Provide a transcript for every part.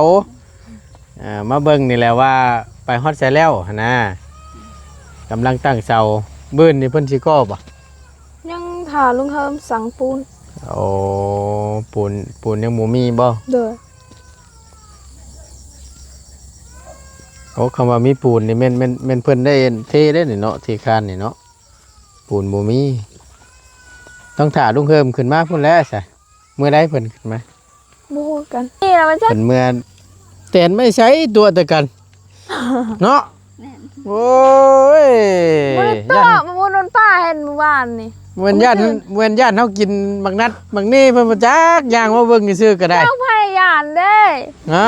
ໂອ້ ເອີ ມາເບິ່ງນີ້ແຫຼະວ່າໄປຮອດໃສແລ້ວຫັ້ນນະ ກຳລັງຕັ້ງເສົາ. ມື້ນີ້ເພິ່ນຊິກໍ່ບໍ່? ຍັງຖ້າລຸງເຮີມສັ່ງປູນ. ໂອ້ ປູນ ປູນຍັງບໍ່ມີບໍ່? ໂດຍ. ໂອ້ ຄຳວ່າມີປູນນີ້ແມ່ນ ແມ່ນ ແມ່ນເພິ່ນໄດ້ເທເດ້ນີ້ເນາະ ເທຄານນີ້ເນາະ ປູນບໍ່ມີ. ຕ້ອງຖ້າລຸງເຮີມຂຶ້ນມາພຸ້ນແຫຼະຊະ. ມື້ໃດເພິ່ນຂຶ້ນມາ? ບໍ່ຮູ້ຄືກັນ. ນີ້ລະວ່າຊັ້ນ ເພິ່ນເມືອແຕນໄມ້ໃສຕົວະແຕ່ກັນເນາະ. ແມ່ນ. ໂອ້ຍ ບໍ່ໄດ້ຕົວະ ບໍ່ ບໍ່ໂດນປ້າເຫັນມື້ວານນີ້. ແມ່ນຢ້ານ ແມ່ນຢ້ານເຮົາກິນໝາກນັດໝາກນີ້ ເພິ່ນບໍ່ຈັກ ຍ່າງມາເບິ່ງຊື່ໆກໍໄດ້. ເຈົ້າພະຍານເດ້. ຮະ?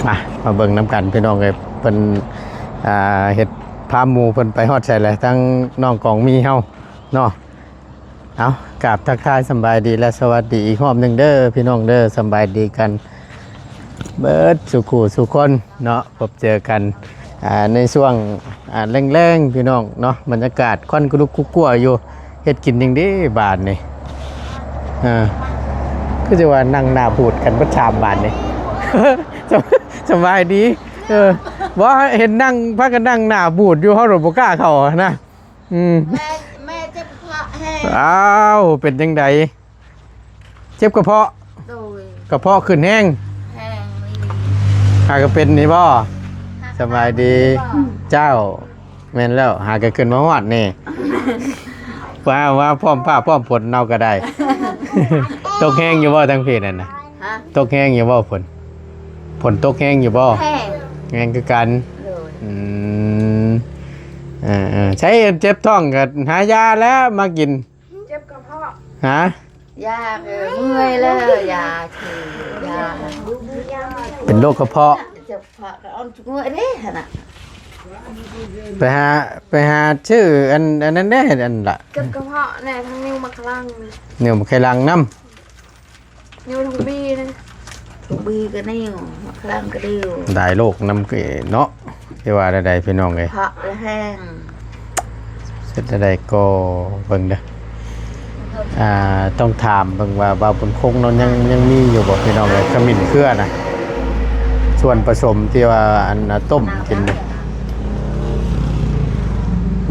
ມາ ມາເບິ່ງນຳກັນພີ່ນ້ອງເອີຍ ເພິ່ນ ອ່າ ເຮັດພາໝູ່ເພິ່ນໄປຮອດໃສແລ້ວ ທັງນ້ອງກອງມີເຮົາເນາະ. ເອົາ ກາບທັກທາຍສຳບາຍດີ ແລະ ສະຫວັດດີອີກຮອບໜຶ່ງເດີພີ່ນ້ອງເດີ ສຳບາຍດີກັນເບິດສູ່ຄູ່ສູ່ຄົນເນາະ ພົບເຈີກັນ ອ່າ ໃນຊ່ວງ ອ່າ ແລງໆ ພີ່ນ້ອງເນາະ ບັນຍາກາດຄວັນກະລຸກກຸກົວຢູ່ ເຮັດກິນຫຍັງເດບາດນີ້? ເອີ ຄືຊິວ່ານັ່ງໜ້າບູດກັນເບິດສາມບາດນີ້. ສະ ສະບາຍດີ. ເອີ ບໍ່ເຫັນນັ່ງ ພາກັນນັ່ງໜ້າບູດຢູ່ ເຮົາໂດດບໍ່ກ້າເຂົ້າຫັ້ນນະ. ອືມ ແມ່ ແມ່ເຈັບກະເພາະແຮງ. ອ້າວ ເປັນຈັ່ງໃດ? ເຈັບກະເພາະ? ໂດຍ ກະເພາະຂຶ້ນແຮງ. ແຮງອີ່ຫຼີ. ຫາກະເປັນນີ້ບໍ່? ຫາກະ ສະບາຍດີ ເຈົ້າ. ແມ່ນແລ້ວ ຫາກະຂຶ້ນມາຮອດນີ້ ວ່າ ວ່າພ້ອມຟ້າພ້ອມຝົນເຮົາກະໄດ້. ຕົກແຮງຢູ່ບໍ່ທາງພີ້ນັ້ນນະ? ຮະ? ຕົກແຮງຢູ່ບໍ່ຝົນ? ຝົນຕົກແຮງຢູ່ບໍ່? ແຮງ ແຮງຄືກັນ. ໂດຍ. ອືມ ເອີໆ ໃຊ້ເຈັບທ້ອງກະຫາຢາແລ້ວມາກິນ. ເຈັບກະເພາະ. ຮະ? ຢາ ເອີ ເມື່ອຍແລ້ວ ຢາ ຢາ ເປັນໂລກກະເພາະ. ເຈັບກະເພາະກະອ່ອນເມື່ອຍເດ້ຫັ້ນນະ. ໄປຫາ ໄປຫາຊື້ອັນ ອັນນັ້ນແດ່ ອັນລະ ເຈັບກະເພາະແດ່ ທັງນິ້ວໝາກຝຣັ່ງ ນິ້ວໝາກໄຂ່ຫຼັງນຳ. ນິ້ວຖົງບີນະ ຖົງບີກະນິ້ວ ໝາກຝຣັ່ງກະນິ້ວ ຫຼາຍໂລກນຳເນາະ. ຊິວ່າແນວໃດພີ່ນ້ອງເອີຍ ເພາະລະແຮງ. ເຮັດແນວໃດກໍເບິ່ງເດີ ອ່າ ຕ້ອງຖາມເບິ່ງວ່າບ່າວບຸນຄົງເນາະ ຍັງ ຍັງມີຢູ່ບໍ່ພີ່ນ້ອງເອີຍ ຂະມິ້ນເຄືອນະ ສ່ວນປະສົມທີ່ວ່າອັນຕົ້ມກິນ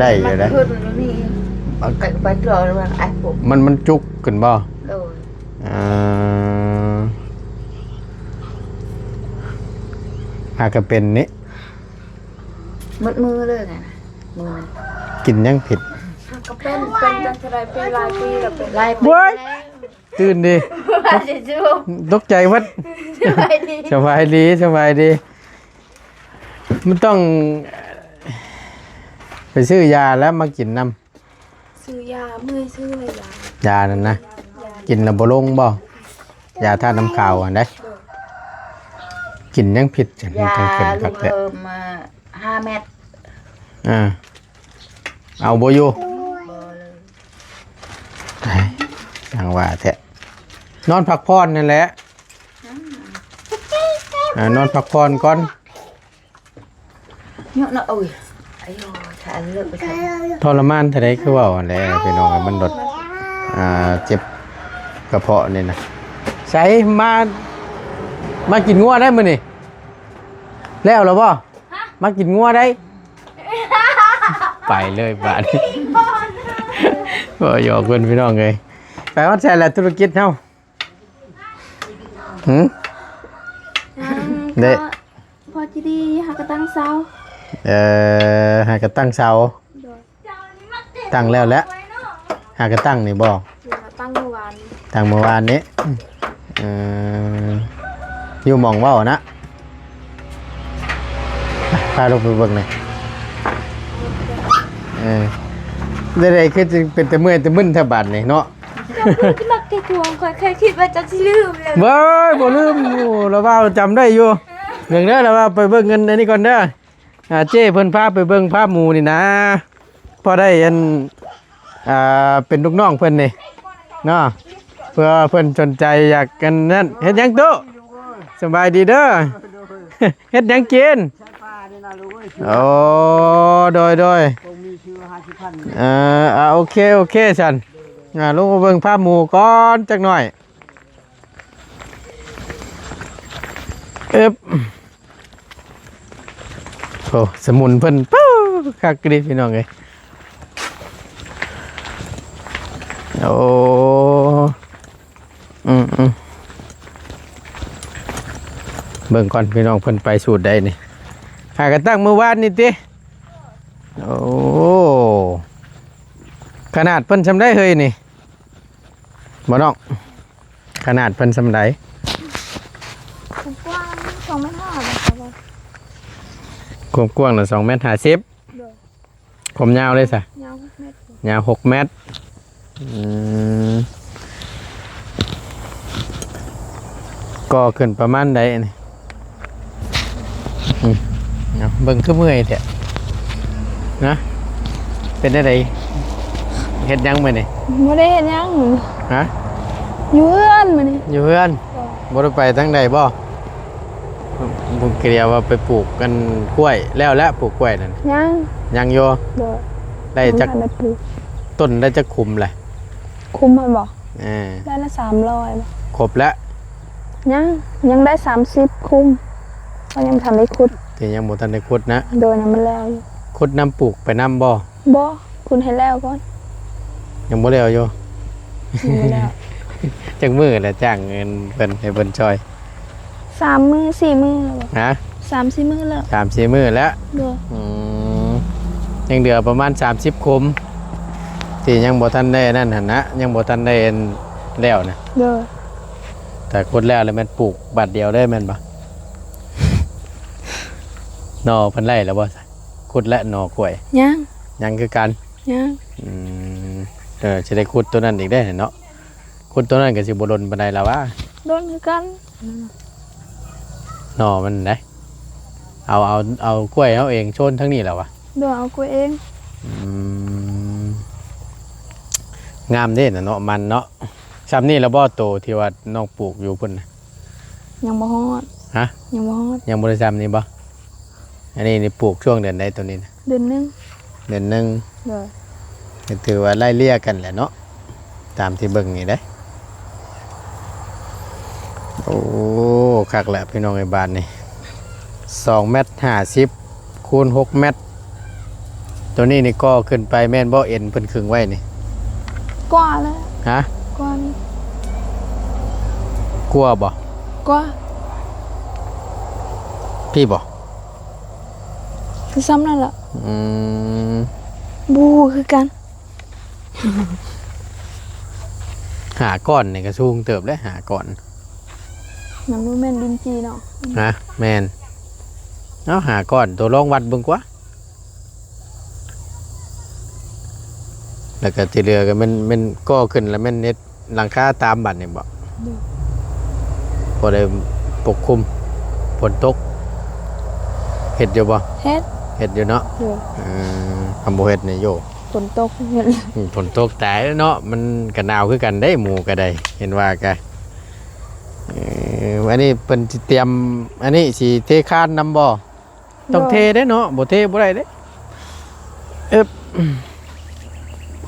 ໄດ້ຢູ່ເດ້. ມັນ ມັນຈຸກຂຶ້ນບໍ່? ໂດຍ. ອ່າ ຫາກະເປັນນີ້ ໝົດມື້ເລີຍນະ ມື້ນັ້ນ ກິນຫຍັງຜິດ? ຫາກະເປັນ ເປັນຈັ່ງໃດ ເປັນຫຼາຍປີແລ້ວ ເປັນຫຼາຍປີ. ໂອ້ຍ ແລ້ວ ຕື່ນດີ ຕົກໃຈໝົດ. ສະບາຍດີ ສະບາຍດີ ສະບາຍດີ. ມັນຕ້ອງໄປຊື້ຢາແລ້ວມາກິນນຳ. ຊື້ຢາ ເມື່ອຍຊື້ແລ້ວຢາ ຢານັ້ນນະ ຢາ ກິນແລ້ວບໍ່ລົງບໍ່? ຢາທາດນ້ຳຂາວຫັ້ນເດ້. ໂດຍ. ກິນຫຍັງຜິດຈັ່ງ ຢາ ຈັ່ງເປັນຄັກແທ້? ເອີ ມາຫ້າເມັດ. ອ່າ ເອົາບໍ່ຢູ່? ບໍ່ເລີຍ. ໄອ້ ຊ່າງວ່າແທ້ ນອນພັກຜ່ອນນັ້ນແຫຼະ. ອ່າ ນອນພັກຜ່ອນກ່ອນ. ເນາະ ໂອ້ຍ ອາຍ ຖ້າເລີກໄປ ທໍລະມານເທົ່າໃດຄືເວົ້າຫັ້ນແຫຼະພີ່ນ້ອງ ມັນລົດ ອ່າ ເຈັບກະເພາະນີ້ນະ. ໃສ ມາ ມາກິນງົວໄດ້ມື້ນີ້ ແລ້ວລະບໍ່? ຮະ? ມາກິນງົວໄດ້. ໄປເລີຍບາດນີ້ ບໍ່ຢອກເພິ່ນພີ່ນ້ອງເອີຍ. ໄປຮອດໃສລະທຸລະກິດເຮົາ? ຫື? ຍັງ ເດ້ ພໍ ພໍຈະດີ ຫາກະຕັ້ງເສົາ. ເອີ ຫາກະຕັ້ງເສົາ. ໂດຍ. ຕັ້ງແລ້ວແຫຼະ ຫາກະຕັ້ງນີ້ບໍ່? ຕັ້ງມື້ວານນີ້ ຕັ້ງມື້ວານນີ້. ເອີ ຢູ່ໝ່ອງເວົ້ານະ ພາລົງໄປເບິ່ງແດ່. ເອີ ແນວໃດຄືຈຶ່ງເປັນແຕ່ເມື່ອຍແຕ່ມຶນແທ້ບາດນີ້ເນາະ? ເຈົ້າຄືຊິມັກແກ່ທວງ ຂ້ອຍ ຂ້ອຍຄິດວ່າເຈົ້າຊິລືມແລ້ວ. ເວີຍ ບໍ່ລືມ ລະວ່າຈຳໄດ້ຢູ່. ເບິ່ງເດີ ລະວ່າໄປເບິ່ງເງິນອັນນີ້ກ່ອນເດີ. ອ່າ ເຈ້ເພິ່ນພາໄປເບິ່ງພາໝູນີ້ນະ ພໍໄດ້ອັນ ອ່າ ເປັນລູກນ້ອງເພິ່ນນີ້ເນາະ. ເພື່ອເພິ່ນສົນໃຈຢາກອັນນັ້ນ. ເຮັດຫຍັງຕູ້? ສະບາຍດີເດີ. ເຮັດຫຍັງກິນ? ໂອ້ ໂດຍ ໂດຍ. ເອີ ອ່າ ໂອເຄ ໂອເຄຊັ້ນ. ອ່າ ລົງມາເບິ່ງພາບໝູ່ກ່ອນຈັກໜ້ອຍ. ເອີບ ໂອ້ ສະໝຸນເພິ່ນ ປຶ້ ຄັກດີພີ່ນ້ອງເອີຍ. ໂອ້ ອືມໆ ເບິ່ງກ່ອນພີ່ນ້ອງ ເພິ່ນໄປສູດໃດນີ້. ຫາກະຕັ້ງມື້ວານນີ້ຕິ. ໂອ້ ຂະໜາດເພິ່ນສ່ຳໃດເຮີ້ຍນີ້ ບໍ່ນ້ອງ? ຂະໜາດເພິ່ນສ່ຳໃດ? ຄວາມກວ້າງສອງແມັດຫ້າ ຄວາມກວ້າງນະ ສອງແມັດຫ້າສິບ. ໂດຍ. ຄວາມຍາວເດ້ຊະ? ຍາວຫົກແມັດ. ຍາວຫົກແມັດ. ອືມ ກໍ່ຂຶ້ນປະມານໃດອັນນີ້? ອືມ ເອົາ ເບິ່ງຄືເມື່ອຍແທ້ນະ. ເປັນແນວໃດ? ເຮັດຫຍັງມື້ນີ້? ບໍ່ໄດ້ເຮັດຫຍັງ. ຮະ? ຢູ່ເຮືອນມື້ນີ້. ຢູ່ເຮືອນ? ໂດຍ. ບໍ່ໄດ້ໄປທາງໃດບໍ່? ເພິ່ນກະດຽວວ່າໄປປູກກັນກ້ວຍ ແລ້ວແຫຼະ ປູກກ້ວຍນັ້ນ. ຍັງ. ຍັງຢູ່? ໂດຍ. ໄດ້ຈັກ ຍັງບໍ່ທັນໄດ້ປູກ. ຕົ້ນໄດ້ຈັກຂຸມແຫຼະ? ຂຸມຫັ້ນບໍ່? ເອີ ໄດ້ລະສາມຮ້ອຍບໍ່? ຄົບແລ້ວ? ຍັງ ຍັງໄດ້ສາມສິບຂຸມ ເຮົາຍັງບໍ່ທັນໄດ້ຂຸດ. ທີ່ຍັງບໍ່ທັນໄດ້ຂຸດນະ? ໂດຍ. ຍັງບໍ່ແລ້ວຢູ່. ຂຸດນຳ ປູກໄປນຳບໍ່? ບໍ່ ຂຸດໃຫ້ແລ້ວກ່ອນ. ຍັງບໍ່ແລ້ວຢູ່? ຍັງບໍ່ແລ້ວ. ຈັກມື້ແລ້ວຈ້າງເງິນເພິ່ນ ໃຫ້ເພິ່ນຊ່ອຍ? ສາມມື້ສີ່ມື້ແລ້ວ. ຮະ? ສາມສີ່ມື້ແລ້ວ. ສາມສີ່ມື້ແລ້ວ. ໂດຍ. ອືມ ຍັງເຫຼືອປະມານສາມສິບຂຸມ ທີ່ຍັງບໍ່ທັນໄດ້ອັນນັ້ນຫັ້ນນະ ຍັງບໍ່ທັນໄດ້ອັນແລ້ວນະ. ໂດຍ. ຖ້າຂຸດແລ້ວ ແລ້ວແມ່ນປູກບາດດຽວເລີຍແມ່ນບໍ່? ໜໍ່ເພິ່ນໄດ້ແລ້ວບໍ່? ຂຸດແລ້ວໜໍ່ກ້ວຍ? ຍັງ. ຍັງຄືກັນ? ຍັງ. ອືມ ເອີ ຊິໄດ້ຂຸດໂຕນັ້ນອີກເດ້ເນາະ. ຂຸດໂຕນັ້ນກໍຊິບໍ່ດົນປານໃດລະຫວາ? ດົນຄືກັນ. ໜໍ່ມັນໃດ? ເອົາ ເອົາ ເອົາກ້ວຍເຮົາເອງໂຊນທາງນີ້ລະຫວາ? ໂດຍ. ເອົາກ້ວຍເອງ. ອືມ ງາມເດ້ນະເນາະ ມັນເນາະ. ຊ່ຳນີ້ລະບໍ່ ໂຕທີ່ວ່ານ້ອງປູກຢູ່ພຸ້ນນະ? ຍັງບໍ່ຮອດ. ຮະ? ຍັງບໍ່ຮອດ. ຍັງບໍ່ໄດ້ຊ່ຳນີ້ບໍ່? ອັນນີ້ນີ້ປູກຊ່ວງເດືອນໃດໂຕນີ້ນະ? ເດືອນໜຶ່ງ. ເດືອນໜຶ່ງ. ໂດຍ. ກໍຖືວ່າໄລ່ເລ່ຍກັນແຫຼະເນາະ ຕາມທີ່ເບິ່ງນີ້ເດ້. ໂອ້ ຄັກແຫຼະພີ່ນ້ອງເອີຍ ບາດນີ້ ສອງແມັດຫ້າສິບ ຄູນຫົກແມັດ. ໂຕນີ້ນີ້ກໍ່ຂຶ້ນໄປແມ່ນບໍ່? ເອັນເພິ່ນຄຶງໄວ້ນີ້ ກວ່າແລ້ວ. ຮະ? ກວ່ານີ້. ກວ່າບໍ່? ກວ່າ. ພີ້ບໍ່? ຄືຊ່ຳນັ້ນລະ. ອືມ ບໍ່ຮູ້ຄືກັນ. ຫ້າກ້ອນນີ້ກໍສູງເຕີບແລ້ວ ຫ້າກ້ອນ. ມັນບໍ່ແມ່ນດິນຈີ່ເນາະ. ຮະ? ແມ່ນ. ເອົາ ຫ້າກ້ອນ ໂຕລອງວັດເບິ່ງກວ່າ. ແລ້ວກໍທີ່ເຫຼືອກໍແມ່ນ ແມ່ນກໍ່ຂຶ້ນ ແລ້ວແມ່ນເຮັດຫຼັງຄາຕາມບັດນີ້ບໍ? ໂດຍ. ພໍໄດ້ປົກຄຸມ ຝົນຕົກ ເຮັດຢູ່ບໍ່? ເຮັດ. ເຮັດຢູ່ເນາະ. ໂດຍ. ເອີ ຄັນບໍ່ເຮັດນີ້ໂຢ ຝົນຕົກເຮັດ. ອືມ ຝົນຕົກຕາຍເນາະ. ມັນກໍໜາວຄືກັນເດ້ ໝູກໍໄດ້ ເຫັນວ່າກະ. ເອີ ອັນນີ້ເພິ່ນຊິຕຽມ ອັນນີ້ຊິເທຄານນຳບໍ່? ຕ້ອງເທເດ້ເນາະ ໂດຍ. ບໍ່ເທບໍ່ໄດ້ເດ້. ເອີບ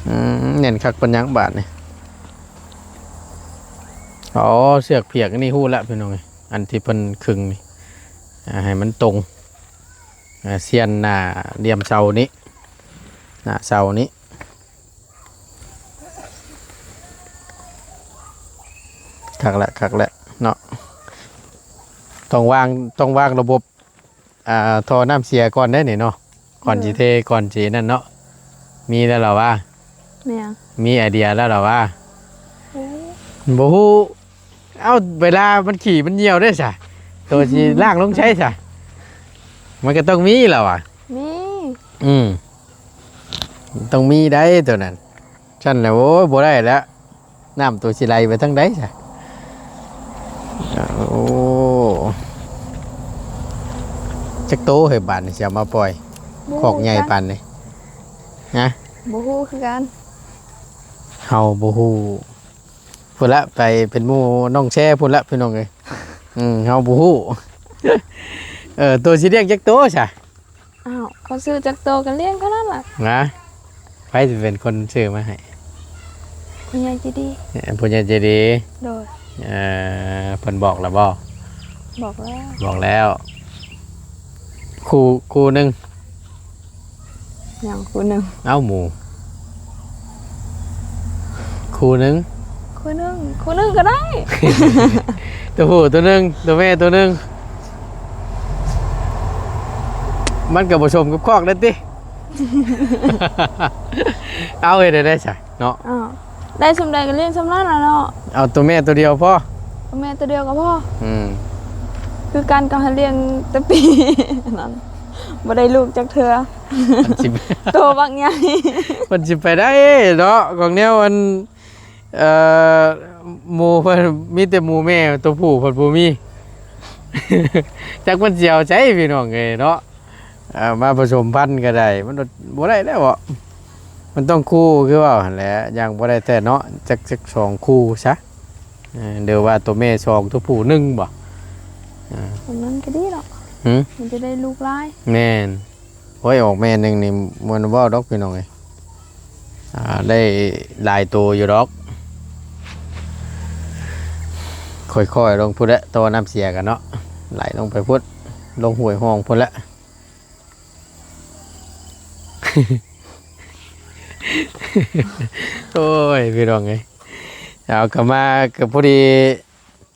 ອືມ ແໜ້ນຄັກປານຫຍັງບາດນີ້. ອໍ ເຊືອກຜຽກອັນນີ້ຮູ້ແລ້ວພີ່ນ້ອງເອີຍ ອັນທີ່ເພິ່ນຄຶງນີ້ ອ່າ ໃຫ້ມັນຕົງ ອ່າ ສ່ຽນໜ້າຫຼ່ຽມເສົານີ້ ໜ້າເສົານີ້. ຄັກແຫຼະ ຄັກແຫຼະເນາະ. ຕ້ອງວາງ ຕ້ອງວາງລະບົບ ອ່າ ທໍ່ນ້ຳເສຍກ່ອນເດ້ນີ້ເນາະ ກ່ອນ ເອີ ຊິເທ ກ່ອນຊິນັ້ນເນາະ. ມີແລ້ວລະຫວາ? ແມ່ນ. ມີໄອເດຍແລ້ວລະຫວາ? ໂອ້ ບໍ່ຮູ້. ເອົ້າ ເວລາມັນຂີ້ມັນຍ່ຽວເດ້ຊະ ໂຕຊິລ້າງລົງໃສຊະ? ມັນກໍຕ້ອງມີລະຫວາ? ມີ. ອືມ ຕ້ອງມີໄດ໋ໂຕນັ້ນ. ຊັ້ນແລ້ວ ໂອ້ຍ ບໍ່ໄດ້ແລ້ວ ນ້ຳໂຕຊິໄຫຼໄປທາງໃດຊະ? ໂອ້ ຈັກໂຕເຮີ້ຍ ບາດນີ້ຊິເອົາມາປ່ອຍ ບໍ່ຮູ້ ຄອກໃຫຍ່ປານນີ້ ຮະ? ບໍ່ຮູ້ຄືກັນ. ເຮົາບໍ່ຮູ້ ພຸ້ນລະ ໄປເປັນໝູ່ນ້ອງແຊພຸ້ນລະ ພີ່ນ້ອງເອີຍ. ອືມ ເຮົາບໍ່ຮູ້. ເອີ ໂຕຊິລ້ຽງຈັກໂຕຊະ? ອ້າວ ເຂົາຊື້ຈັກໂຕກໍລ້ຽງເທົ່ານັ້ນລະ. ນະ ໃຜຊິເປັນຄົນຊື້ມາໃຫ້? ຜູ້ໃຫຍ່ໃຈດີ. ເອີ ຜູ້ໃຫຍ່ໃຈດີ. ໂດຍ. ເອີ ເພິ່ນບອກແລ້ວບໍ່? ບອກແລ້ວ. ບອກແລ້ວ. ຄູ່ ຄູ່ໜຶ່ງ. ຫຍັງຄູ່ໜຶ່ງ? ເອົ້າ ໝູ່ ຄູ່ໜຶ່ງ. ຄູ່ໜຶ່ງ ຄູ່ໜຶ່ງກໍໄດ້. ໂຕຜູ້ໂຕໜຶ່ງ ໂຕແມ່ໂຕໜຶ່ງ ມັນກໍບໍ່ສົມກັບຄອກໄດ້ຕິ. ເອົາ ເຮັດໄດ້ຊະເນາະ. ອ້າວ ໄດ້ສ່ຳໃດກໍລ້ຽງສ່ຳນັ້ນລະເນາະ. ເອົາໂຕແມ່ໂຕດຽວພໍ. ໂຕແມ່ໂຕດຽວກໍພໍ. ອືມ ຄືກັນກໍໃຫ້ລ້ຽງແຕ່ປີນັ້ນ ບໍ່ໄດ້ລູກຈັກເທື່ອ. ມັນຊິ ໂຕບັກໃຫຍ່ ມັນຊິໄປໄດ້ເນາະ ຂອງແນວອັນ ເອີ ໝູ່ເພິ່ນມີແຕ່ໝູ່ແມ່ ໂຕຜູ້ເພິ່ນບໍ່ມີ. ຈັກມັນຊິເອົາໃສພີ່ນ້ອງເອີຍເນາະ. ເອີ ມາປະສົມພັນກໍໄດ້ ມັນບໍ່ໄດ້ແລ້ວເບາະ. ມັນຕ້ອງຄູ່ຄືເວົ້າຫັ້ນແຫຼະ ຢ່າງບໍ່ໄດ້ແທ້ເນາະ. ຈັກ ຈັກສອງຄູ່ຊະ ເອີ ຫຼືວ່າໂຕແມ່ສອງ ໂຕຜູ້ໜຶ່ງບໍ? ເອີ ແບບນັ້ນກໍດີເນາະ. ຫື? ມັນຈະໄດ້ລູກຫຼາຍ. ແມ່ນ. ໂອ້ຍ ອອກແມ່ໜຶ່ງນີ້ ບໍ່ແມ່ນເວົ້າດອກພີ່ນ້ອງເອີຍ. ອ່າ ໄດ້ຫຼາຍໂຕຢູ່ດອກ. ຄ່ອຍໆລົງພຸ້ນແຫຼະ ຕໍ່ນ້ຳເສຍກັນເນາະ ໄຫຼລົງໄປພຸ້ນ ລົງຫ້ວຍຮ່ອງພຸ້ນແຫຼະ. ໂອ້ຍ ພີ່ນ້ອງເອີຍ ເອົາ ກໍມາ ກໍພໍດີ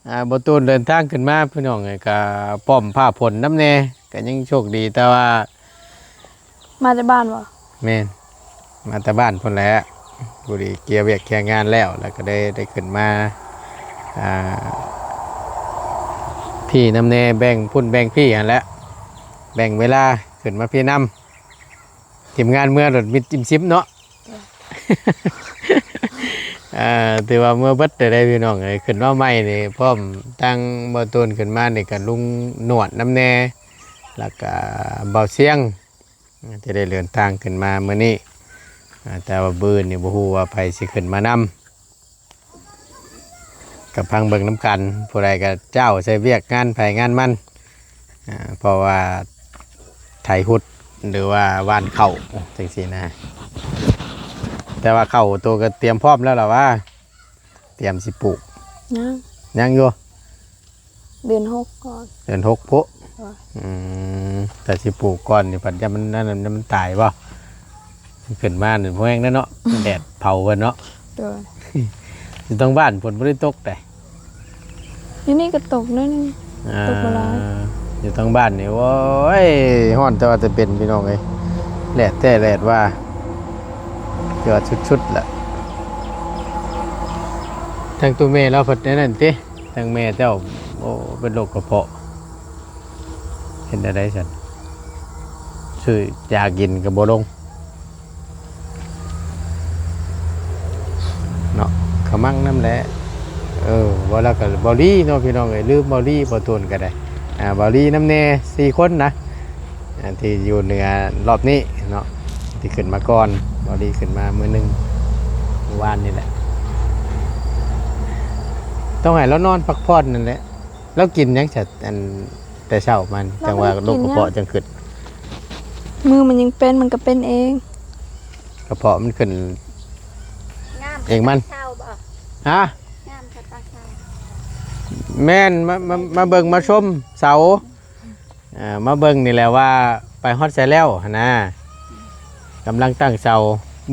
ອ່າ ບໍ່ຕູນເດີນທາງຂຶ້ນມາ ພີ່ນ້ອງເອີຍ ກະປ້ອມຟ້າຝົນນຳແດ່ ກະຍັງໂຊກດີ ແຕ່ວ່າ ມາແຕ່ບ້ານບໍ່? ແມ່ນ ມາແຕ່ບ້ານພຸ້ນແຫຼະ ພໍດີເກຍວຽກເກຍງານແລ້ວ ແລ້ວກໍໄດ້ ໄດ້ຂຶ້ນມາ ອ່າ ພີ້ນຳແດ່ ແບ່ງພຸ້ນແບ່ງພີ້ຫັ້ນແຫຼະ ແບ່ງເວລາຂຶ້ນມາພີ້ນຳ. ທີມງານເມືອລົດມິດຈິມຊິມເນາະ. ເອີ ຖືວ່າເມືອເບິດເລີຍເດ້ພີ່ນ້ອງເອີຍ. ຂຶ້ນມາໃໝ່ນີ້ ພ້ອມທັງບໍ່ຕູນຂຶ້ນມານີ້ ກະລຸງໜວດນຳແດ່ ແລ້ວກະເບົາຊຽງ ທີ່ໄດ້ເດີນທາງຂຶ້ນມາມື້ນີ້. ເອີ ແຕ່ວ່າມື້ອື່ນນີ້ບໍ່ຮູ້ວ່າໃຜຊິຂຶ້ນມານຳ. ກໍຟັງເບິ່ງນຳກັນ ຜູ້ໃດກໍເຈົ້າໃສ່ວຽກງານໃຜງານມັນ ອ່າ ເພາະວ່າໄຖຮຸດ ຫຼືວ່າຫວ່ານເຂົ້າຈັ່ງຊີ້ນະ. ແຕ່ວ່າເຂົ້າໂຕກໍຕຽມພ້ອມແລ້ວລະຫວາ? ຕຽມຊິປູກ ຍັງ ຍັງຢູ່. ເດືອນຫົກກ່ອນ ເດືອນຫົກພຸ້ນ. ໂດຍ. ອືມ ແຕ່ຊິປູກກ່ອນນີ້ ພັດຍາມມັນນັ້ນ ມັນຕາຍບໍ່? ມັນຂຶ້ນມານີ້ ແຮງແລ້ວເນາະ ແດດເຜົາເພິ່ນເນາະ. ໂດຍ. ຢູ່ທາງບ້ານຝົນບໍ່ໄດ້ຕົກໃດ? ຢູ່ນີ້ກໍຕົກໜ້ອຍໜຶ່ງ. ອ່າ ຕົກບໍ່ຫຼາຍ. ຢູ່ທາງບ້ານນີ້ ໂອ້ຍ ຮ້ອນແຕ່ວ່າແຕ່ເປັນ ພີ່ນ້ອງເອີຍ ແດດແທ້ແດດວ່າ ຄືວ່າສຸດໆລະ. ທາງໂຕແມ່ລາວພັດແນວນັ້ນຕິ? ທາງແມ່ເຈົ້າ ໂອ້ ເປັນໂລກກະເພາະ ເຮັດແນວໃດຊັ້ນ? ຊື້ຢາກິນກໍບໍ່ລົງເນາະ ຂະມັງນຳແຫຼະ. ເອີ ເວົ້າແລ້ວກໍເບົາລີເນາະ ພີ່ນ້ອງເອີຍ ລືມເບົາລີ ບໍ່ໂຕນກໍໄດ້ ອ່າ ເບົາລີນຳແດ່ ສີ່ຄົນນະ ອ່າ ທີ່ຢູ່ເໜືອລອບນີ້ເນາະ ທີ່ຂຶ້ນມາກ່ອນ. ເບົາລີຂຶ້ນມາມື້ໜຶ່ງ ມື້ວານນີ້ແຫຼະ ຕ້ອງໃຫ້ລາວນອນພັກຜ່ອນນັ້ນແຫຼະ. ລາວກິນຫຍັງຊະ ອັນ ແຕ່ເຊົ້າມານີ້ ລາວ ຈັ່ງວ່າ ບໍ່ໄດ້ກິນ ໂລກກະເພາະ ຫຍັງ ຈັ່ງຂຶ້ນ? ມື້ມັນຍັງເປັນ ມັນກໍເປັນເອງ ກະເພາະມັນຂຶ້ນ ງາມ ເອງມັນ ເຊົ້າບໍ່? ຮະ? ງາມແຕ່ຕອນເຊົ້າ. ແມ່ນ ມາ ມາ ມາເບິ່ງມາຊົມເສົາ ອ່າ ມາເບິ່ງນີ້ແຫຼະວ່າໄປຮອດໃສແລ້ວຫັ້ນນະ ກຳລັງຕັ້ງເສົາ.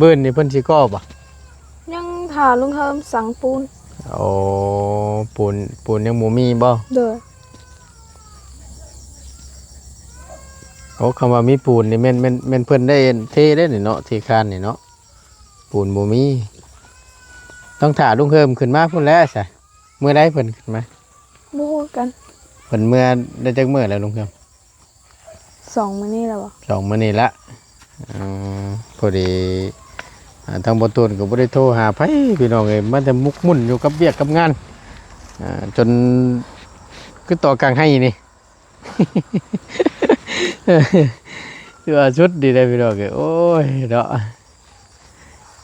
ບືນນີ້ເພິ່ນຊິກໍ່ບໍ່? ຍັງຖ້າລຸງເຮີມສັ່ງປູນ. ໂອ້ ປູນ ປູນຍັງບໍ່ມີບໍ່? ໂດຍ. ໂອ້ ຄຳວ່າມີປູນນີ້ແມ່ນ ແມ່ນ ແມ່ນເພິ່ນໄດ້ເທໄດ້ນີ້ເນາະ ເທຄານນີ້ເນາະ ປູນບໍ່ມີ. ຕ້ອງຖ້າລຸງເຮີມຂຶ້ນມາພຸ້ນແຫຼະຊະ. ມື້ໃດເພິ່ນຂຶ້ນມາ? ບໍ່ຮູ້ຄືກັນ. ເພິ່ນເມືອໄດ້ຈັກມື້ແລ້ວລຸງເຮືອງ? ສອງມື້ນີ້ແລ້ວບໍ່? ສອງມື້ນີ້ລະ. ເອີ ພໍດີ ອ່າ ທາງບໍ່ຕູນກໍບໍ່ໄດ້ໂທຫາໃຜ ພີ່ນ້ອງເອີຍ ມາແຕ່ໝົກໝຸ່ນຢູ່ກັບວຽກກັບງານ ອ່າ ຈົນຄືຕໍ່ກາງໄຮ່ນີ້ ຄືວ່າສຸດດີເດ້ພີ່ນ້ອງເອີຍ. ໂອ້ຍເນາະ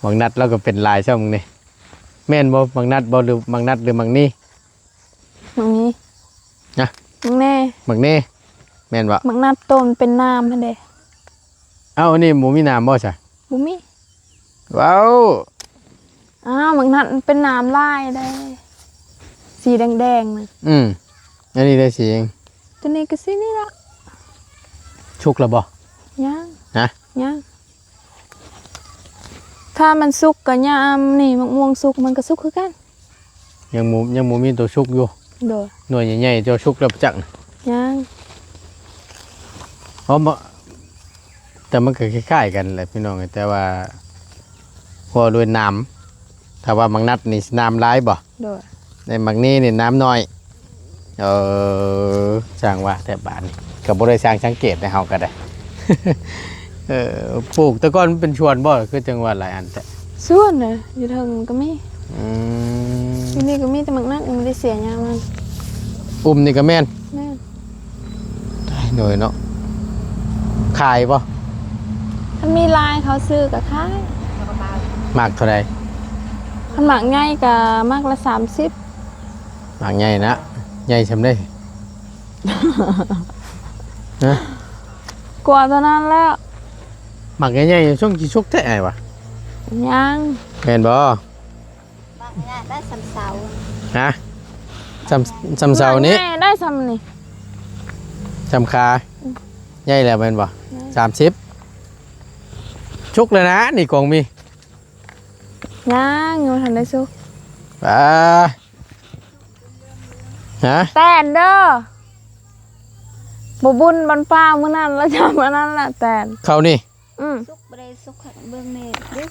ບັກນັດລາວກໍເປັນຫຼາຍຊ້ຳນີ້. ແມ່ນບໍ່? ໝາກນັດບໍ່ ຫຼື ໝາກນັດ ຫຼື ໝາກນີ້? ໝາກນີ້ ນະ ໝາກແນ່ ໝາກແນ່ ແມ່ນບໍ່? ໝາກນັດໂຕມັນເປັນໜາມຫັ້ນເດ້. ເອົ້າ ອັນນີ້ບໍ່ມີໜາມບໍ່ຊະ? ບໍ່ມີ. ເວົ້າ ອ້າວ ໝາກນັດມັນເປັນໜາມຫຼາຍເດ້ ສີແດງໆນະ. ອືມ ອັນນີ້ໄດ້ສີຫຍັງ? ຕົວນີ້ກໍສີນີ້ລະ. ສຸກແລ້ວບໍ່? ຍັງ. ຮະ? ຍັງ. ຖ້າມັນສຸກກໍຍາມນີ້ ໝາກມ່ວງສຸກມັນກໍສຸກຄືກັນ. ຍັງບໍ່ ຍັງບໍ່ມີຕົວສຸກຢູ່. ໂດຍ. ໜ່ວຍໃຫຍ່ໆ ຕົວສຸກແລ້ວປະຈັກນະ? ຍັງ. ເອົາມາ ແຕ່ມັນກໍຄ້າຍໆກັນແຫຼະພີ່ນ້ອງ ແຕ່ວ່າຫົວໂດຍໜາມ. ຖ້າວ່າໝາກນັດນີ້ໜາມຫຼາຍບໍ່? ໂດຍ. ໃນໝາກນີ້ນີ້ໜາມໜ້ອຍ. ເອີ ຊ່າງວ່າແຕ່ບາດນີ້ ກໍບໍ່ໄດ້ຊ່າງສັງເກດໃນເຮົາກໍໄດ້. ເອີ ປູກແຕ່ກ່ອນມັນເປັນສວນບໍ່? ຄືຈັ່ງວ່າຫຼາຍອັນແທ້. ສວນນະ ຢູ່ເທິງກໍມີ. ອືມ ຢູ່ນີ້ກໍມີແຕ່ໝາກນັດ ຍັງບໍ່ໄດ້ເສຍຫຍ້າມັນ. ອຸ້ມນີ້ກໍແມ່ນ? ແມ່ນ. ຕາຍ ໂດຍເນາະ. ຂາຍບໍ່? ຄັນມີຫຼາຍເຂົາຊື້ກໍຂາຍ. ໝາກເທົ່າໃດ? ຄັນໝາກໃຫຍ່ກໍໝາກລະສາມສິບ. ໝາກໃຫຍ່ນະ ໃຫຍ່ສ່ຳໃດ? ຮະ? ກວ່າເທົ່ານັ້ນແລ້ວ. ໝາກໃຫຍ່ໆ ຊ່ວງຊິສຸກແທ້ອ້າຍວ່າ. ຍັງ. ແມ່ນບໍ່? ໝາກໃຫຍ່ໄດ້ສ່ຳເສົາ. ຮະ? ສ່ຳ ສ່ຳເສົານີ້? ໝາກໃຫຍ່ໄດ້ສ່ຳນີ້ ສ່ຳຂາ. ອືມ ໃຫຍ່ແລ້ວແມ່ນບໍ່? ແມ່ນ. ສາມສິບ ສຸກແລ້ວນະ ນີ້ກອງມີ. ຍັງ ຍັງບໍ່ທັນໄດ້ສຸກ. ອ່າ ຮະ? ແຕ່ນເດີ ບໍ່ບຸນບັນປ່າມື້ນັ້ນລະຈຳອັນນັ້ນລະແຕ່ນ. ເຂົ້ານີ້? ອືມ ສຸກບໍ່ໄດ້ສຸກ ເບິ່ງແນ່ເດ້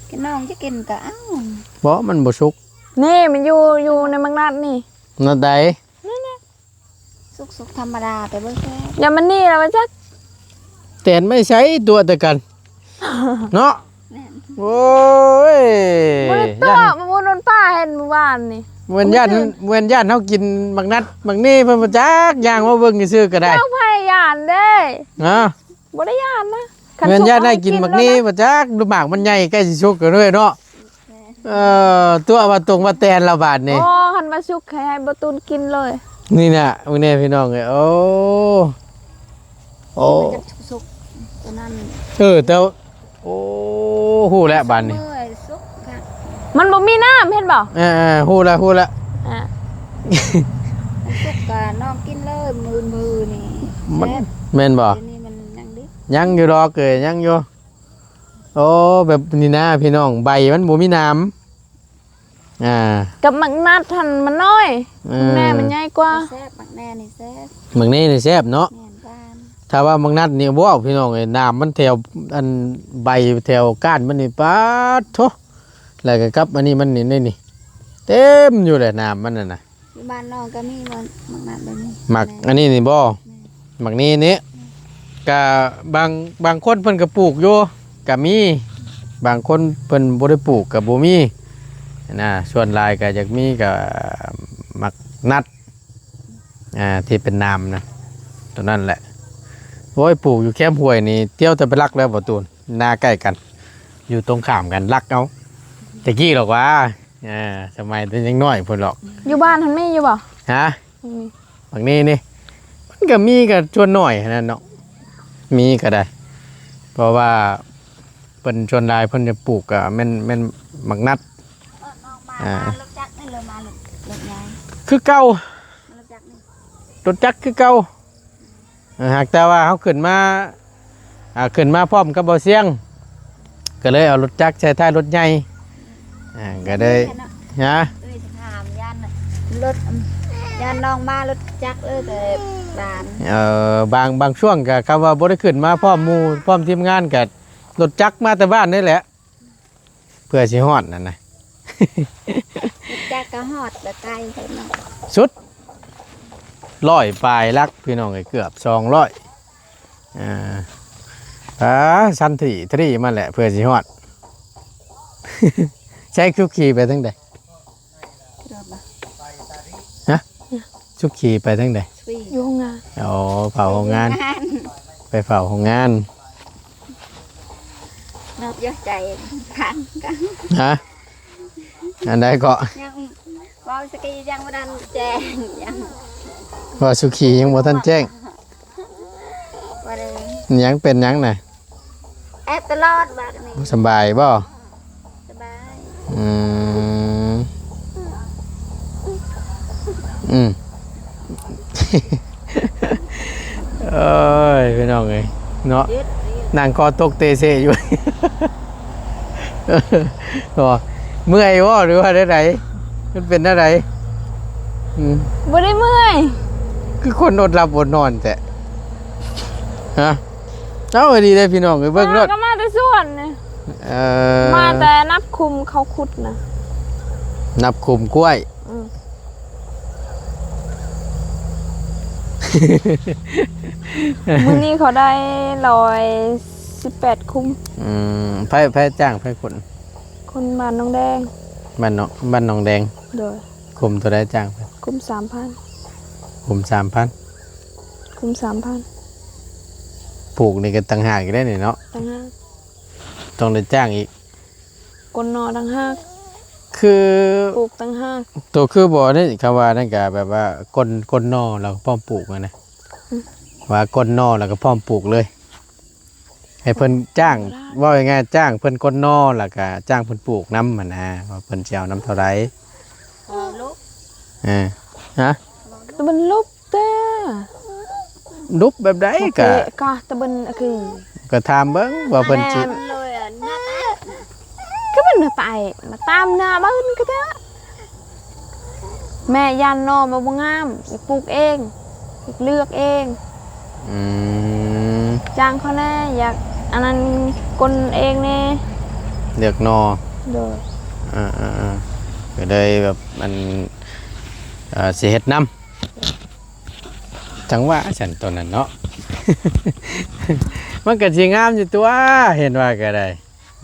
ກິນ ນ້ອງຈະກິນກໍເອົາ. ບໍ່ ມັນບໍ່ສຸກ. ນີ້ມັນຢູ່ ຢູ່ໃນໝາກນັດນີ້. ນັດໃດ? ນັ້ນນະ ສຸກໆ ທຳມະດາ ແຕ່ບໍ່ແຊບ. ຢ່າມັນນີ້ລະວ່າຈັກ ແຕ່ນໄມ້ໃສຕົວະແຕ່ກັນ ເນາະ. ແມ່ນ. ໂອ້ຍ ບໍ່ໄດ້ຕົວະ ມາບຸນວັນປ້າເຫັນມື້ວານນີ້. ແມ່ນຢ້ານ ແມ່ນຢ້ານເຮົາກິນໝາກນັດໝາກນີ້ ເພິ່ນບໍ່ຈັກ ຍ່າງມາເບິ່ງຊື່ໆກໍໄດ້. ເຈົ້າພະຍານເດ້. ຮະ? ບໍ່ໄດ້ຢ້ານນະ. ແມ່ນຢ້ານໄດ້ກິນໝາກນີ້ບໍ່ຈັກ ໝາກມັນໃຫຍ່ໃກ້ຊິສຸກແລ້ວເນາະ. ແມ່ນ. ເອີ ຕົວະວ່າຕົງວ່າແຕນລະບາດນີ້. ໂອ້ ຄັນວ່າສຸກໃຫ້ ໃຫ້ບໍ່ຕູນກິນເລີຍ. ນີ້ນະ ເບິ່ງແນ່ພີ່ນ້ອງເອີຍ. ໂອ້ ໂອ້ ມັນຈະສຸກຕົວນັ້ນ. ເອີ ແຕ່ ໂອ້ ຮູ້ແລ້ວບາດນີ້. ສຸກ ມັນບໍ່ມີນ້ຳ ເຫັນບໍ່? ເອີໆ ຮູ້ແລ້ວ ຮູ້ແລ້ວ. ອ່າ ສຸກກະນ້ອງກິນເລີຍ ມື້ ມື້ນີ້ ມັນ ແຊບ. ແມ່ນບໍ່? ດຽວນີ້ມັນຍັງດິບ. ຍັງຢູ່ດອກເອີຍ ຍັງຢູ່. ໂອ້ ແບບນີ້ນະພີ່ນ້ອງ ໃບມັນບໍ່ມີໜາມ. ອ່າ ກັບໝາກນັດຫັ້ນມັນນ້ອຍ. ເອີ ແມ່ມັນໃຫຍ່ກວ່າ. ແຊບ ໝາກແນ່ນີ້ແຊບ. ໝາກແນ່ນີ້ແຊບເນາະ. ແມ່ນ ຫວານ. ຖ້າວ່າໝາກນັດນີ້ ວ້າວ ພີ່ນ້ອງເອີຍ ໜາມມັນແຖວ ອັນ ໃບແຖວກ້ານມັນນີ້ ປາດໂທ້. ແລ້ວກໍກັບອັນນີ້ມັນນີ້ ນີ້ ນີ້ ເຕັມຢູ່ແຫຼະ ໜາມມັນນັ້ນນະ. ຢູ່ບ້ານນ້ອງກໍມີໝາກ ໝາກນັດແບບນີ້. ໝາກ ແມ່ນ ອັນນີ້ນີ້ບໍ່? ແມ່ນ. ໝາກນີ້ນີ້ ແມ່ນ ກະບາງ ບາງຄົນເພິ່ນກໍປູກຢູ່ ກະມີ. ບາງຄົນເພິ່ນບໍ່ໄດ້ປູກກໍບໍ່ມີນະ. ສ່ວນຫຼາຍກໍຢາກມີກໍໝາກນັດ ອ່າ ທີ່ເປັນໜາມນະ ຕົວນັ້ນແຫຼະ. ໂອ້ຍ ປູກຢູ່ແຄມຫ້ວຍນີ້ ຕຽວແຕ່ໄປລັກແລ້ວບໍ່ຕູນ. ນາໃກ້ກັນ ຢູ່ຕົງຂ້າມກັນ ລັກເອົາ. ແຕ່ກີ້ດອກວ່າ ອ່າ ສະໄໝແຕ່ຍັງນ້ອຍພຸ້ນດອກ. ຢູ່ບ້ານຫັ້ນມີຢູ່ບໍ່? ຮະ? ອືມ ບັກນີ້ນີ້ ມັນກໍມີກໍສ່ວນໜ້ອຍຫັ້ນນະເນາະ ມີກໍໄດ້ ເພາະວ່າເພິ່ນສ່ວນຫຼາຍເພິ່ນຈະປູກກໍແມ່ນ ແມ່ນໝາກນັດ. ອອກມາ ອ່າ ມາລົດຈັກນີ້ ຫຼືມາລົດ ລົດໃຫຍ່? ຄືເກົ່າ ມາລົດຈັກນີ້ ລົດຈັກຄືເກົ່າ. ເອີ ຫາກແຕ່ວ່າເຮົາຂຶ້ນມາ ອ່າ ຂຶ້ນມາພ້ອມກັບບໍ່ຊຽງ ກໍເລີຍເອົາລົດຈັກໃສ່ທ້າຍລົດໃຫຍ່ ອ່າ ກໍໄດ້ ຮະ? ເອີຍ ຊິຖາມ ຢ້ານລົດ ຢ້ານນ້ອງມາລົດຈັກ ເອີ ກໍບານ ເອີ ບາງ ບາງຊ່ວງກໍຄຳວ່າບໍ່ໄດ້ຂຶ້ນມາພ້ອມໝູ່ ພ້ອມທີມງານ ກໍລົດຈັກມາແຕ່ບ້ານນີ້ແຫຼະ. ເພື່ອຊິຮອດນັ້ນນະ ຈັກກໍຮອດແຕ່ໄກເພິ່ນເນາະ ສຸດຮ້ອຍປາຍຫຼັກ ພີ່ນ້ອງເອີຍ ເກືອບສອງຮ້ອຍ. ອ່າ ອ່າ ສັນທີທຣີມາແຫຼະ ເພື່ອຊິຮອດ. ໃຊ້ສຸກຂີ່ໄປທາງໃດ? ຮະ? ສຸກຂີ່ໄປທາງໃດ? ຢູ່ໂຮງງານ. ອໍ ເຝົ້າໂຮງງານ ໄປເຝົ້າໂຮງງານ. ນອກຢາກໃຈທາງກັນ ຮະ? ອັນໃດເກາະ? ຍັງ ເວົ້າສະກີຍັງບໍ່ທັນແຈ້ງ ຍັງ ເວົ້າສຸຂີຍັງບໍ່ທັນແຈ້ງ. ບໍ່ໄດ້ ຍັງເປັນຫຍັງນະ? ແອບຕະຫຼອດບາດນີ້. ບໍ່ສະບາຍບໍ່? ສະບາຍ. ອືມ ອືມ ໂອ້ຍ ພີ່ນ້ອງເອີຍເນາະ ນັ່ງຄໍຕົກເຕເຊຢູ່. ບໍ່ ເມື່ອຍບໍ່ ຫຼືວ່າແນວໃດ? ມັນເປັນແນວໃດ? ອືມ ບໍ່ໄດ້ເມື່ອຍ ຄືຄົນອົດຫຼັບອົດນອນແທ້ ຮະ? ເອົາ ດີເດ້ພີ່ນ້ອງເອີຍ ເບິ່ງໂລດ ມາກໍມາແຕ່ສວນນີ້ ເອີ ມາແຕ່ນັບຂຸມເຂົາຂຸດນະ ນັບຂຸມກ້ວຍ. ອືມ ມື້ນີ້ເຂົາໄດ້ຮ້ອຍສິບແປດຂຸມ. ອືມ ໃຜ ໃຜຈ້າງ ໃຜຂຸດ? ຄົນບ້ານໜອງແດງ ບ້ານໜອງ ບ້ານໜອງແດງ. ໂດຍ ຂຸມເທົ່າໃດຈ້າງ? ຂຸມສາມພັນ. ຂຸມສາມພັນ? ຂຸມສາມພັນ. ປູກນີ້ກໍຕ່າງຫາກອີກໄດ໋ນີ້ເນາະ. ຕ່າງຫາກ ຕ້ອງໄດ້ຈ້າງອີກ ກົ້ນໜໍ່ຕ່າງຫາກ ຄື ປູກຕ່າງຫາກ. ໂຕຄືບໍ່ນີ້ ຄຳວ່ານັ້ນກະແບບວ່າກົ້ນ ກົ້ນໜໍ່ແລ້ວກໍພ້ອມປູກຫັ້ນນະ. ອືມ ວ່າກົ້ນໜໍ່ແລ້ວກໍພ້ອມປູກເລີຍ ໃຫ້ເພິ່ນຈ້າງ ໂບລານ ເວົ້າງ່າຍໆ ຈ້າງເພິ່ນກົ້ນໜໍ່ ແລ້ວກໍຈ້າງເພິ່ນປູກນຳຫັ້ນນະ ວ່າເພິ່ນຊິເອົານຳເທົ່າໃດ. ເອີ ລຸບ ເອີ ຮະ? ແຕ່ມັນລຸບແຕ່ ລຸບແບບໃດ? ກະ ກະຕະເບັນ ອະຄື ກະຖາມເບິ່ງວ່າເພິ່ນຊິ ອັນນັ້ນ ຄືມັນມາໄປ ມາຕາມໜ້າບ້ານກະເທາະ. ແມ່ຢ້ານໜໍ່ມັນບໍ່ງາມ ຢາກປູກເອງ ຢາກເລືອກເອງ. ອືມ ຈ້າງເຂົາແດ່ ຢາກອັນນັ້ນ ກົ້ນເອງແດ່ ເລືອກໜໍ່. ໂດຍ ເອີໆໆ ກໍເລີຍແບບ ອັນ ເອີ ຊິເຮັດນຳ. ຈັ່ງວ່າຊັ້ນຕົວນັ້ນເນາະ ມັນກໍຊິງາມຢູ່ຕົວະ ເຫັນວ່າກໍໄດ້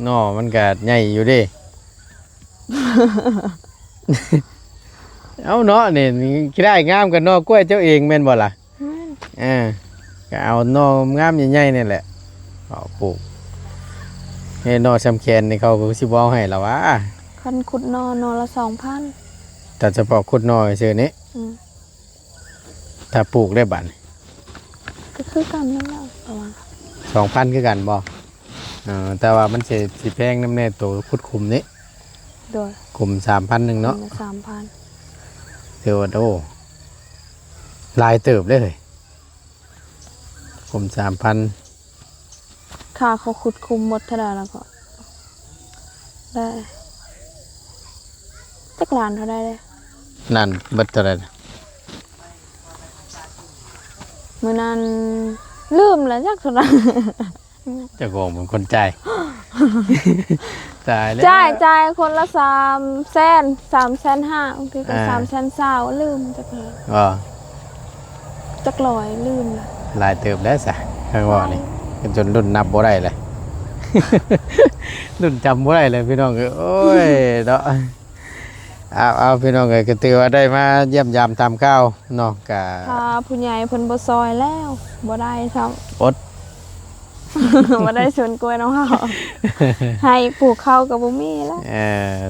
ໜໍ່ມັນກໍໃຫຍ່ຢູ່ເດ້. ເອົ້າເນາະ ນີ້ຂີ້ໄດ້ງາມກັບໜໍ່ກ້ວຍເຈົ້າເອງແມ່ນບໍ່ລະ? ແມ່ນ ເອີ ກໍເອົາໜໍ່ງາມໃຫຍ່ໆນີ້ແຫຼະ ເອົາປູກ. ເອີ ໜໍ່ຊຳແຂນນີ້ເຂົາກໍຊິບໍ່ເອົາໃຫ້ລະຫວາ? ຄັນຂຸດໜໍ່ ໜໍ່ລະສອງພັນ. ແຕ່ສະເພາະຂຸດໜໍ່ຊື່ນີ້? ອືມ ຖ້າປູກໄດ້ບາດນີ້ ກໍຄືກັນນັ້ນແຫຼະ ປະມານສອງພັນຄືກັນບໍ່? ເອີ ແຕ່ວ່າມັນຊິ ຊິແພງນຳແດ່ໂຕຂຸດຂຸມນີ້. ໂດຍ ຂຸມສາມພັນໜຶ່ງເນາະ. ຂຸມລະສາມພັນ ຖືວ່າ ໂອ້ ຫຼາຍເຕີບເດ້ເຮີ້ຍ ຂຸມສາມພັນ. ຄ່າເຂົາຂຸດຂຸມໝົດເທົ່າໃດແລ້ວກໍ ໄດ້ ຈັກລ້ານເທົ່າໃດເດ້? ລ້ານເບິດເທົ່າໃດ? ມື້ນັ້ນລືມແລ້ວ ຈັກເທົ່າໃດ. ເຈົ້າຂອງເປັນຄົນຈ່າຍ. ຕາຍແລ້ວ ຈ່າຍ ຈ່າຍຄົນລະສາມແສນ ສາມແສນຫ້າ ບາງທີກໍ ອ່າ ສາມແສນຊາວ ລືມຈັກເທົ່າໃດ. ບໍ່ ຈັກຮ້ອຍ ລືມລະ ຫຼາຍເຕີບແລ້ວຊະ ຄັນເວົ້ານີ້ ຈົນລຸ້ນນັບບໍ່ໄດ້ແລ້ວ ລຸ້ນຈຳບໍ່ໄດ້ແລ້ວພີ່ນ້ອງເອີຍ. ໂອ້ຍເນາະ ເອົາ ເອົາ ພີ່ນ້ອງເອີຍ ກໍຖືວ່າໄດ້ມາຢ້ຽມຢາມຖາມຂ່າວເນາະ ກະ ຖ້າຜູ້ໃຫຍ່ເພິ່ນບໍ່ຊ່ອຍແລ້ວ ບໍ່ໄດ້ຊ້ຳ ອົດ ບໍ່ໄດ້ສວນກ້ວຍນຳເຮົາ ໄຮ່ປູກເຂົ້າກໍບໍ່ມີແລ້ວ. ເອີ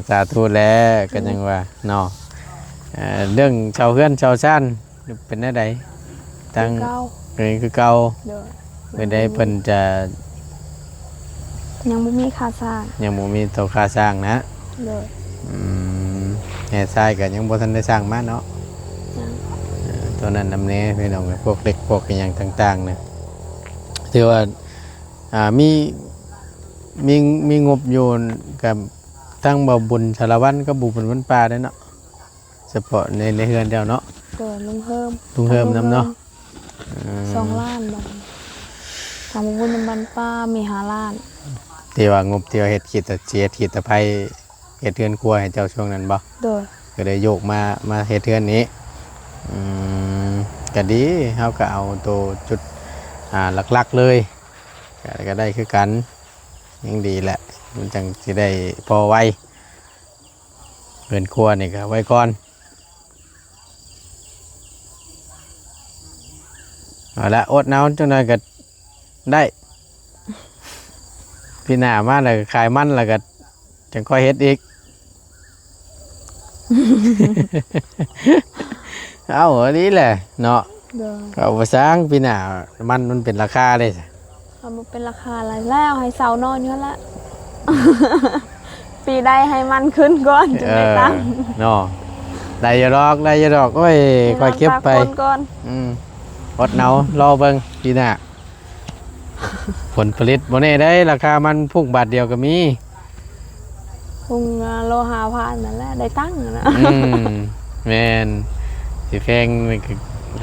ສາທຸແຫຼະ ກໍຍັງວ່າເນາະ ເອີ ເລື່ອງເຊົ່າເຮືອນເຊົ່າຊານ ເປັນແນວໃດ? ຕັ້ງ ຄືເກົ່າ ເອີ ຄືເກົ່າ. ໂດຍ ມື້ໃດເພິ່ນຈະ ຍັງບໍ່ມີຄ່າສ້າງ ຍັງບໍ່ມີໂຕຄ່າສ້າງນະ. ໂດຍ ອືມ ແຮ່ຊາຍກໍຍັງບໍ່ທັນໄດ້ສ້າງມາເນາະ. ຍັງ ເອີ ໂຕນັ້ນນຳແດ່ພີ່ນ້ອງ ພວກເຫຼັກພວກອີ່ຫຍັງຕ່າງໆນະ ຖືວ່າ ອ່າ ມີ ມີ ມີງົບຢູ່ກັບທາງບ່າວບຸນສາລະວັນກັບບ່າວບຸນວັນປ່າເດ້ເນາະ. ສະເພາະໃນ ໃນເຮືອນເຈົ້າເນາະ. ໂດຍ ລຸງເຮີມ ລຸງເຮີມນຳເນາະ. ເອີ ສອງລ້ານບາດ ທາງບຸນນຳບ້ານປ່າມີຫ້າລ້ານ ທີ່ວ່າງົບທີ່ວ່າເຮັດຂີດຕະ ຊິເຮັດຂີດຕະໄພ ເຮັດເຮືອນຄົວໃຫ້ເຈົ້າຊ່ວງນັ້ນບໍ່? ໂດຍ ກໍເລີຍໂຍກມາ ມາເຮັດເຮືອນນີ້. ອືມ ກໍດີ ເຮົາກໍເອົາໂຕຈຸດ ອ່າ ຫຼັກໆເລີຍ ກໍ ກໍໄດ້ຄືກັນ ຍັງດີແຫຼະ ມັນຈັ່ງຊິໄດ້ພໍໄວ. ເຮືອນຄົວນີ້ກໍໄວ້ກ່ອນ ເອົາລະ ອົດເອົາ ຈັກໜ່ອຍກໍໄດ້ ປີໜ້າມາແລ້ວກໍຂາຍມັນ ແລ້ວກໍຈັ່ງຄ່ອຍເຮັດອີກ. ເອົາ ອັນນີ້ແຫຼະເນາະ ໂດຍ ເອົາບໍ່ຊ່າງ ປີໜ້າມັນ ມັນເປັນລາຄາເດ້ ເອົາບໍ່ເປັນລາຄາແລ້ວ ແລ້ວໃຫ້ເຊົານອນຢູ່ຫັ້ນລະ ປີໃດໃຫ້ມັນຂຶ້ນກ່ອນ ຈຶ່ງໄດ້ຕັ້ງ ເອີ ເນາະ ໄດ້ຢູ່ດອກ ໄດ້ຢູ່ດອກ ໂອ້ຍ ໃຫ້ ຄ່ອຍເກັບໄປ ອດເອົາ ອືມ ອດເອົາ ລໍເບິ່ງປີໜ້າ ຜົນຜະລິດບໍ່ແນ່ເດ້ ລາຄາມັນພຸ່ງບາດດຽວກໍມີ ພຸ່ງໂລຫ້າພັນນັ້ນແຫຼະ ໄດ້ຕັ້ງຫັ້ນນະ ອືມ ແມ່ນ ຊິແພງ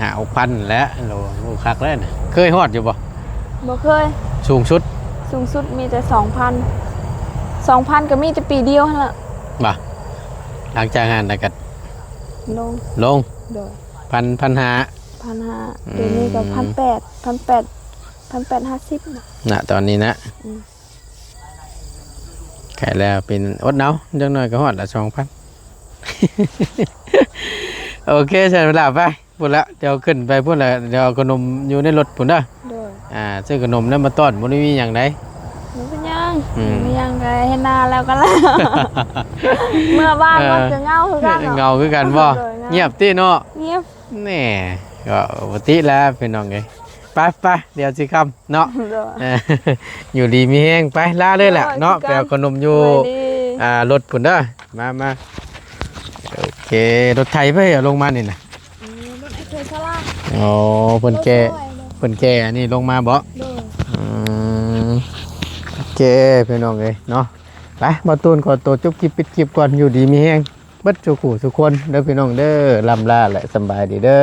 ຫ້າຫົກພັນແຫຼະ ໂລ ໂອ້ ຄັກແລ້ວນະ ເຄີຍຮອດຢູ່ບໍ່? ບໍ່ເຄີຍ ສູງສຸດ ສູງສຸດມີແຕ່ສອງພັນ ສອງພັນກໍມີແຕ່ປີດຽວຫັ້ນລະ ບໍ່ ຫຼັງຈາກຫັ້ນລະກໍລົງ ລົງ ໂດຍ ພັນ ພັນຫ້າ ພັນຫ້າ ອືມ ດຽວນີ້ກໍພັນແປດ ພັນແປດ ພັນແປດຫ້າສິບ ນະ ຕອນນີ້ນະ ອືມ ໃກ້ແລ້ວ ເປັນ ອົດເອົາ ຢ່າງໜ້ອຍກໍຮອດລະສອງພັນ ໂອເຄ ຊັ້ນເວລາໄປພຸ້ນລະ ດຽວຂຶ້ນໄປພຸ້ນລະ ດຽວເອົາຂະໜົມຢູ່ໃນລົດພຸ້ນເດີ ໂດຍ ອ່າ ຊື້ຂະໜົມແລ້ວມາຕ້ອນ ບໍ່ໄດ້ມີຫຍັງໃດ ບໍ່ເປັນຫຍັງ ອືມ ບໍ່ມີຫຍັງ ກໍເຮັດນາແລ້ວກໍແລ້ວ ເມື່ອບ້ານ ເອີ ມັນກໍເຫງົາຄືກັນເນາະ ເຫງົາຄືກັນບໍ່? ໂດຍ ເຫງົາ ງຽບຕິເນາະ ງຽບ ແນ່ ກໍປົກກະຕິແຫຼະພີ່ນ້ອງເອີຍ ໄປໆ ດຽວຊິຄ່ຳເນາະ ໂດຍ ເອີ ຢູ່ດີມີແຮງ ໄປ ລາເລີຍແຫຼະເນາະ ໂດຍ ຄືກັນ ໄປເອົາຂະໜົມຢູ່ ສະບາຍດີ ອ່າ ລົດພຸ້ນເດີ ມາ ມາ ໂອເຄ ລົດໄຖໄປເອົາລົງມານີ້ນະ ອືມ ລົດໄອ້ເຄີຍສະລາ ອໍ ເພິ່ນແກ່ ລົດຊ່ອຍເນາະ ເພິ່ນແກ່ອັນນີ້ລົງມາບໍ? ໂດຍ ອືມ ໂອເຄ ພີ່ນ້ອງເອີຍເນາະ ໄປ ບ່າວຕູນຂໍໂຕຈົບຄລິບປິດຄລິບກ່ອນ ຢູ່ດີມີແຮງ ເບິດສູ່ຄູ່ສູ່ຄົນເດີພີ່ນ້ອງເດີ ລ່ຳລາ ແລະ ສຳບາຍດີເດີ.